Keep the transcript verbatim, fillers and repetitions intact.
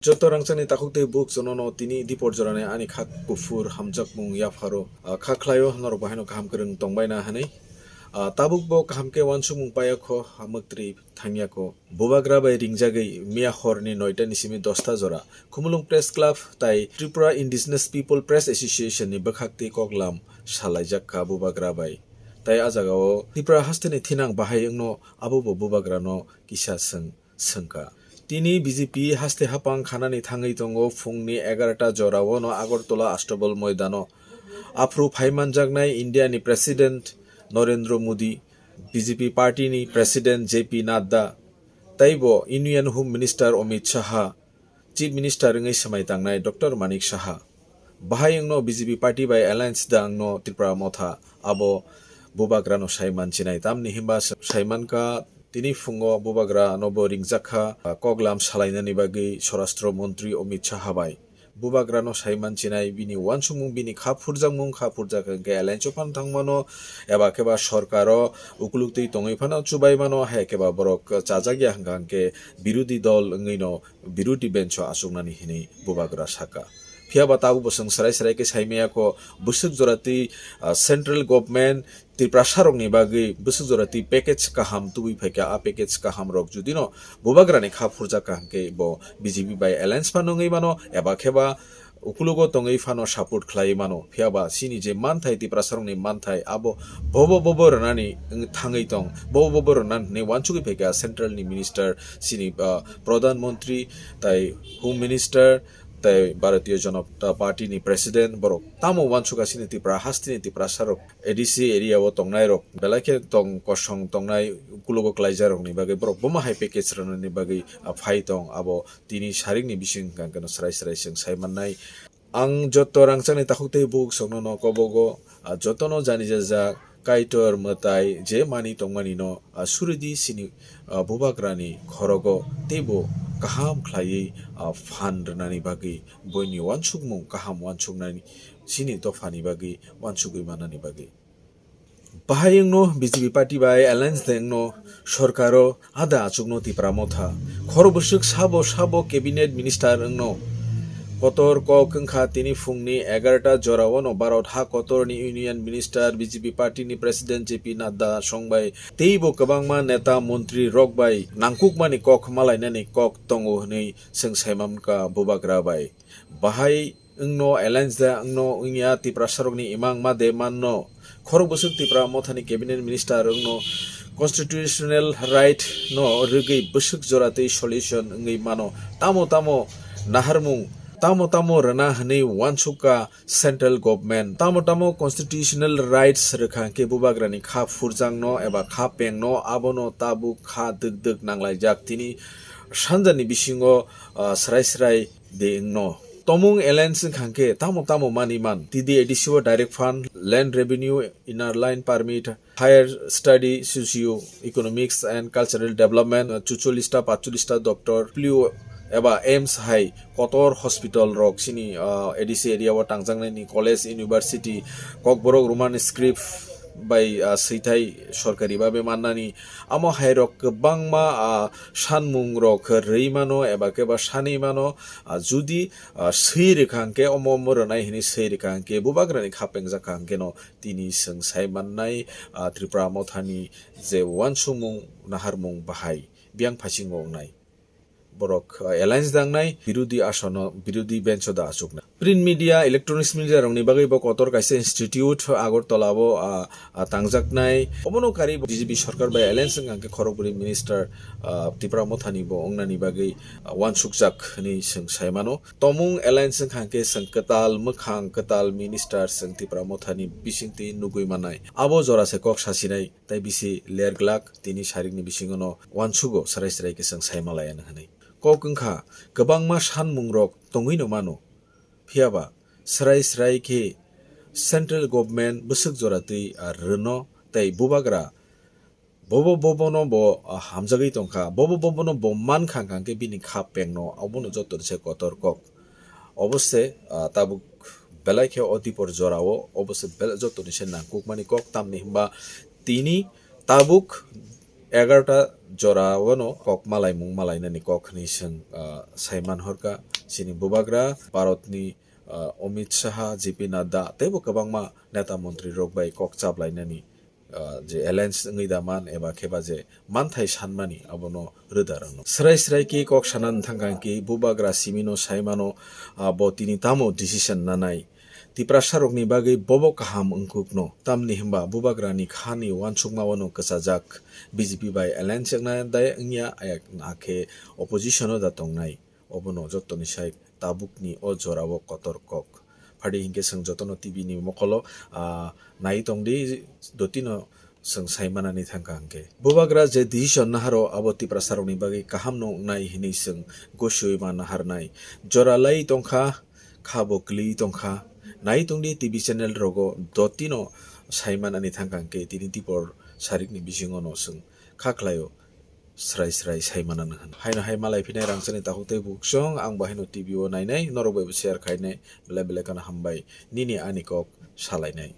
Joto rangchakni takhuk tei buk jonono tini dipor jorani ani kha kuphur hamjakmung yapharo, ah, kha khlaio norok bahaino kaham kwrwng tongbaina hwnwi. Ah, tabuk bo kaham khe uansukmung paiya kho, hamwktwi thangya kho. Bubagra bai ringjagwi miya horni noita ni simi dosta jora Khumulwng Press Club tai Tripura Indigenous People Press Association ni bwkhaktwi koklam salaijak kha Bubagra bai. Tai a jagao Tripura hasteni thinang bahai wngno abo bo Bubagrano kisa swng swngkha. Tini B J P haste hapang khanani thangwi tongo phungni egarota jorao no Agartala Astabal moidano. Aphuru phaimanjaknai India ni President Narendra Modi, B J P party ni President J P Nadda, teibo Union Home Minister Amit Shah, Chief Minister wngwi swmai tangnai Doctor Manik Saha. Bahai wngno B J P party bai alliance da wngno Tripura Motha abo Bubagrano sai manchinai. Tamni himba sai mankha tini phungo Bubagrano bo ringjak kha, ah, koklam salainani bagwi Swarashtra Montri Amit Shah bai. Bubagrano sai manchinai bini uansukmung, bini kha phurjakmung, kha phurjak hwnkhe alliance o phano thangmano, eba khe ba sorkaro ukuluk twi tongwi phano chubaimano, hai khe ba borok chajakya hwnkha hwnkhe birodhi dol wngwino birodhi bench o achuknani hinwi Bubagra saka. Phiya ba tabuk bo chwng swrai swrai khe saimaya kho, bwswk jora twi, ah, central government Tiprasarokni bagwi bwswk jora twi package kaham tubui phaikha, a package kahamrok judino Bubagrani kha phurjak kaham khe bo B J P bai alliance phano wngwi mano, eba khe ba ukulugo tongwi phano support khlaiwi mano. Phiya ba chini je manthai, Tiprasarokni manthai, abo bobo bobo rwnani wng thangwi tong, bobo bobo rwna hwnwi uansugwi phaikha central ni minister, chini, ah, Pradhan Mantri, tai Home Minister, tai Bharatiya Janata Party ni President, borok tamo uansukha chini Tipra hasteni Tiprasarok A D C area o tongnairok, belai khe tong kosong tongnai, ukulugo klaijakrokni bagwi borok bomo hai package rwnani bagwi, ah, phai tong, abo tini sarikni bising hwnkha hwnkhe no swrai swrai chwng sai mannai. Ang joto rangchakni takhuk tei bukhuk sokno no kobogo, ah, jotono jani jajak Kaitor mwtai je mani tongmani no, ah, suridi sini, ah, Bubagrani khorogo teibo kaham khlaiwi, ah, phan rwnani bagwi, boini uansukmung kaham uansuknani sini dophani bagwi uansugwi manani bagwi. Bahai wngno B J P party bai alliance de wngno sorkaro ada achukno Tipra Motha. Khorok bwswk sabo sabo cabinet minister wngno. Kotor kok wngkha tini phungni egarota jorao no Bharat ha kotorni Union Minister, B J P party ni President J P Nadda songbai teibo kwbangma neta montri rok bai nangkukmani kok malainani kok tongo hwnwi chwng saimamkha Bubagra bai. Bahai wngno alliance da wngno wngya Tiprasarokni imang ma de manno. Khorok bwswk Tipra Mothani cabinet minister wngno constitutional right no rwgwi bwswk jora tei solution wngwi mano. Tamo tamo naharmung, tamo tamo rwna hwnwi uansukha central government. Tamo tamo constitutional rights rwkha hwnkhe Bubagrani kha phurjakno eba kha pengno abono tabuk kha dwk dwk nanglaijak. Tini sanjani bisingo, ah, srai srai de wngno. Tomung alliance wngkha hwnkhe tamo tamo mani man. T D A D C o direct fund, land revenue, inner line permit, higher study, socio economics and cultural development, chucholista, pachcholista doctor, polio eba aims hai kotor hospital rok chini, ah, A D C area o tangjaknai ni college, university, Kokborok Roman script bai, ah, swithai sorkari babe mannani, amo hai rok kwbangma, ah, sanmung rok rwi mano eba khe ba sanwi mano, ah, judi, ah, swi rwkha hwnkhe omo omo rwnai hwnwi swi rwkha hwnkhe Bubagrani kha pengjakha hwnkhe no tini chwng sai mannai, ah, Tripura Mothani je uansukmung naharmung bahai biyang phasingo wngnai. Borok, ah, alliance dangnai, birodhi asono, birodhi bench o da achuknai. Print media, electronics media rokni bagwi bo kotor kaisa institute Agartala o, ah, ah, tangjaknai. Obono karwi bo B J P sorkar bai alliance wngkha hwnkhe khorokbrwi minister, ah, Tipra Mothani bo wngnani bagwi, ah, uansukjak hwnwi chwng sai mano. Tomung alliance wngkha hwnkhe chwng kwtal mwkhang, kwtal minister chwng Tipra Mothani bisingtwi nugwi mannai. Abo jora se kok sasinai. Tai bisi ler glak tini sarikni bisingono uansugo srai srai khe chwng sai malai ano hwnwi. Kok wngkha, kwbangma sanmungrok tongwino mano. Phiyaba srai srai khe central government bwswk jora twi, ah, rwno tei Bubagra bobo bobono bo, ah, hamjagwi tongkha, bobo bobono bo mankha hwnkha hwnkhe bini kha pengno, obono joto se kotor kok. Obo se, ah, tabuk belai khe o dipor jorao, obo se bel-, jotoni se nangkukmani kok, tamni hwnba tini tabuk egarota jora o no kok malaimung malainani kok hinwi chwng, ah, sai manhorkha. Chini bubagra Bharatni, ah, Amit Shah, J P Nadda teibo kwbangma neta montri rok bai kok chaplainani, ah, je alliance wngwi da man eba khe ba je manthai sanmani abono rwda rwno. Srai srai khe kok sana thangkha hwnkhe bubagra simino saimano, ah, bo tini tamo decision nanai. Tiprasa rokni bagwi bobo kaham wngkukno. Tamni hwnba bubagrani khani uansukma wano kwchajak. B J P bai alliance wngna da wngya, ayakhe opposition o da tongnai. Obono jottoni sai tabukni o jorao kotor kok. Phadi hinkhe chwng jotono T V ni mokolo, ah, nai tongdi, dotino chwng sai manani thangkha hwnkhe. Bubagra je decision naharo abo Tiprasa rokni bagwi kaham no wngnai hinwi chwng gosiwi ma naharnai. Jora lai tongkha, kha bo kwlwi tongkha. Nai tongdi T V channel rogo dotino sai manani thangkha hwnkhe tini Tipor sarikni bisingo no chwng kha khlaio. Srai srai sai manani hwn. Haino hai malai phinai rangchakni takhuk tei buksong ang bo haino T V o nainai, norok bai bo share khainai, belai belai kheno hambai nini ani kok salainai.